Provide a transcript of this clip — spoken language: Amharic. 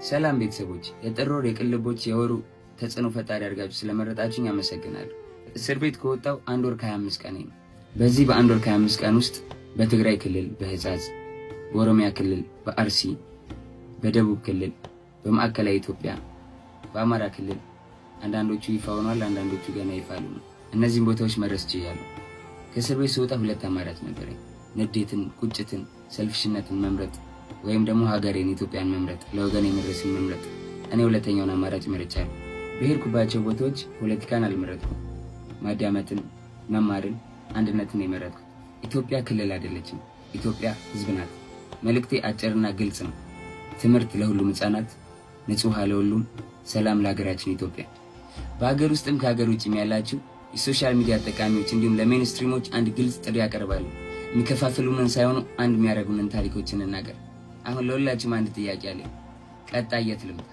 ሰላም ቤተሰቦች፣ የጥር ወር የቅልቦች የወሩ ተጽዕኖ ፈጣሪ አድርጋችሁ ስለመረጣችሁኝ አመሰግናለሁ። እስር ቤት ከወጣሁ 1 ወር ከ25 ቀን ነው። በዚህ በ1 ወር ከ25 ቀን ውስጥ በትግራይ ክልል በህጻጽ፣ በኦሮሚያ ክልል በአርሲ፣ በደቡብ ክልል፣ በማዕከላዊ ኢትዮጵያ፣ በአማራ ክልል አንዳንዶቹ ይፋ ሆኗል፣ አንዳንዶቹ ገና ይፋ አልሆኑም። እነዚህን ቦታዎች መድረስ ችያለሁ። ከእስር ቤት ስወጣ ሁለት አማራጭ ነበረኝ። ንዴትን፣ ቁጭትን፣ selfish ነትን መምረጥ ወይም ደግሞ ሀገሬን ኢትዮጵያን መምረጥ፣ ለወገኔ መድረስን መምረጥ። እኔ ሁለተኛውን አማራጭ መርጫለሁ። በሄድኩባቸው ቦታዎች ፖለቲካን አልመረጥኩም። ማዳመጥን፣ መማርን፣ አንድነትን የመረጥኩት። ኢትዮጵያ ክልል አይደለችም። ኢትዮጵያ ሕዝብ ናት። መልእክቴ አጭርና ግልጽ ነው። ትምህርት ለሁሉም ሕፃናት፣ ንጹህ ውሃ ለሁሉም፣ ሰላም ለሀገራችን ኢትዮጵያ። በሀገር ውስጥም ከሀገር ውጭም ያላችሁ የ social media ተጠቃሚዎች እንዲሁም ለ mainstream ኦች አንድ ግልጽ ጥሪ ያቀርባሉ። የሚከፋፍሉንን ሳይሆኑ አንድ የሚያደርጉንን ታሪኮች እንናገር። አሁን ለሁላችሁም አንድ ጥያቄ አለኝ። ቀጣይ የት ልምጣ?